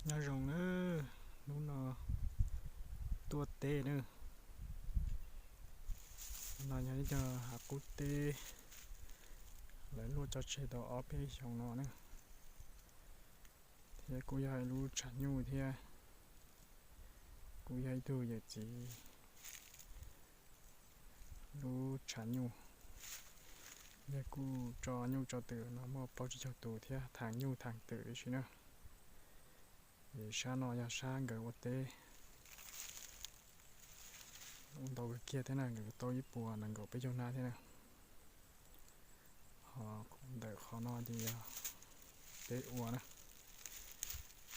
Nyob zoo nawb, hnub no tuaj teb nawb. No yog ib co hav qub teb, lawv luaj tso tseg tau ob peb xyoos no na. Thiab kuj yog ib lub tshav nyuj thiab, kuj yog ib tug yawm txiv lub tshav nyuj. Yog kuj tso nyuj tso twm no muaj plaub tsib caug tus thiab, thaam nyuj thaam twm ib si na. Es sab no yog sab nkawd ua teb, ua ntau kawg kiag thiab na, nkawd tau ib puas nees nkaum peb caug hnab thiab na. Ho ntawm qhov no ces yog peb ua na,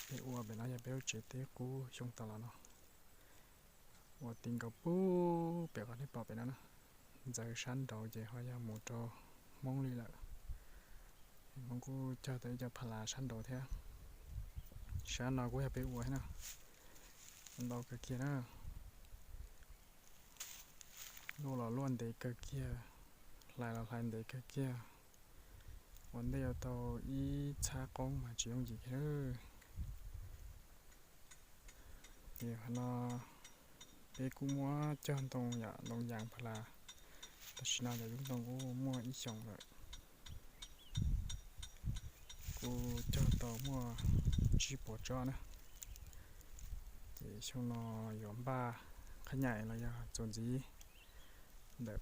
peb ua pem no yog peb lub tsev teb qub xyoo tas los no. Ua ti nkaus pub pem qhov nej pom pem no na. Ntxeev sab nraud ces ho yog mus rau Hmoob li lawm. Hmoob kuj cog tau ib co pha las sab nraud thiab. Sab no kuj yog peb ua thiab na. Ntau kawg kiag na. Luaj los luaj ntev kawg kiag, hlais los hlais ntev kawg kiag. Ua ntej yuav tau ib txhab qoob mas tsis yooj yim kiag. Ces qhov no peb kuj muab cog ntoo yom, ntoo yas pha las. Tam sim no cov yub ntoo kuj muaj ib xyoos lawm, kuj cog tau muaj tsib puas tsob na. Ces xyoo no yuav npaj qhab nyaim los yog txuas ntxiv ntawm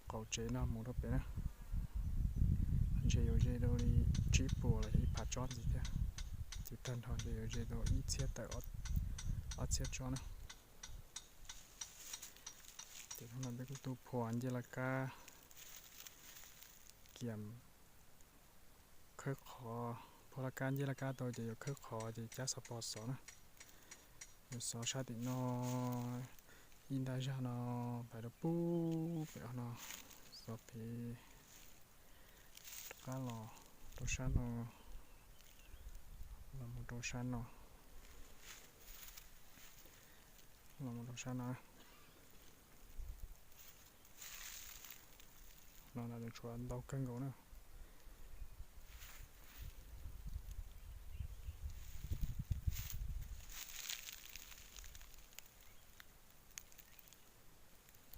qaum tsev no mus rau pem na. Ntshe yuav ze tau li tsib puas los yog ib phav tsob ntxiv thiab. Ces tag nrho ntshe yuav ze tau ib txhiab tawm ob txhiab tsob na. Ces hnub no peb kuj tuaj phua ncej laj kab, kiam khawb qhov, phua laj kab ncej laj kab tau ces yuav khawb qhov ces cab xov pos xov na. Yuav xov sab tim no, ib ntaj zag no, pais rau pub pem no, xov pem rov qab los rau sab no, los mus rau sab no, los mus rau sab no. No tshuav ntau kawg nkaus na.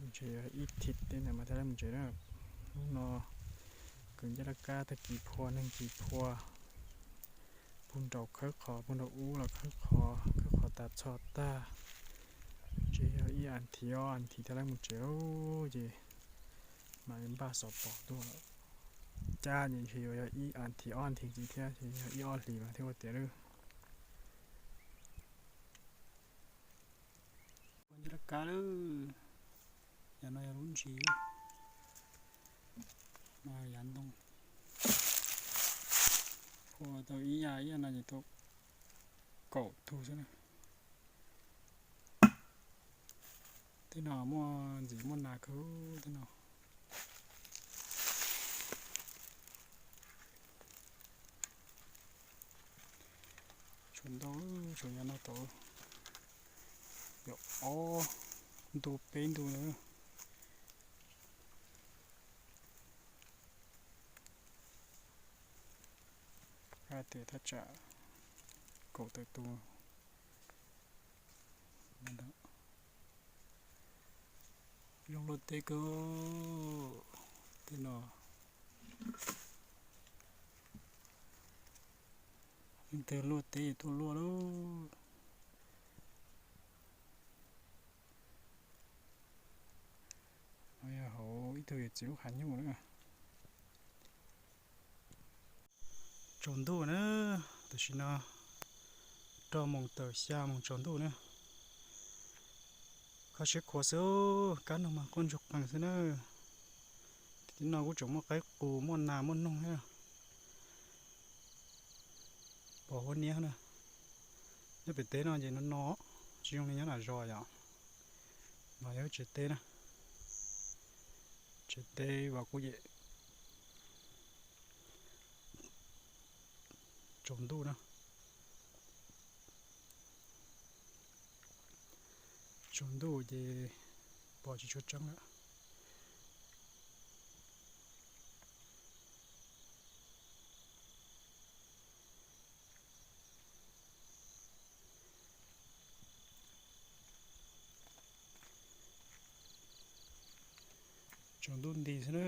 Ntshe ib thim tej ntawd mas thiaj li mus tsev na. Hnub no kwv ncej laj kab tag kis phua neeg kis phua, puag nraud khawb qhov, puag nraud ub los khawb qhov, khawb qhov tas txhos tag. Ntshe yog ib as thiv ob as thiv thiaj li mus tsev lauj. Ces mam li npaj xov pos tuaj cab ces ntshe yuav yog ib as thiv ob as thiv ntxiv thiab ces yog ib ob hlis mas thiaj ua tiav lawm. Ua ncej laj kab lawm. Yam no yog lub ntsis, no yav ntoo. Phua tau ib yam, ib yam no ces tau kaum tug xwb na. Tej no muaj ntxiv muaj nas kawg tej no. Tshuav ntau, tshuav yav no tod, yog ob ntu peb ntu na. Hais tias thaj tsam kaum tawm tus. Zoo luaj teb kawg tej no. Leej twg luaj teb tuaj luaj lauj. No yog hauv ib tug yawm txiv lub qhov nyuj na. Tsaus ntuj na, tam sim no rau moos tawm xya moos tsaus ntuj na. Kho siab khuav xwb, kab noog mas quaj ntsuag qees xwb na. Tim no kuj tseem muaj qaib qus muaj nas muaj noog thiab. Pos huab niab na. Nyob pem teb no ces no no, tsis zoo li nyob nram zos yom. No yog tsev teb na. Tsev teb vas kuj yem. Tsaus ntuj na. Tsaus ntuj ces pos tsis tshua tseeb lawm. Tsaus ntuj nti xwb na.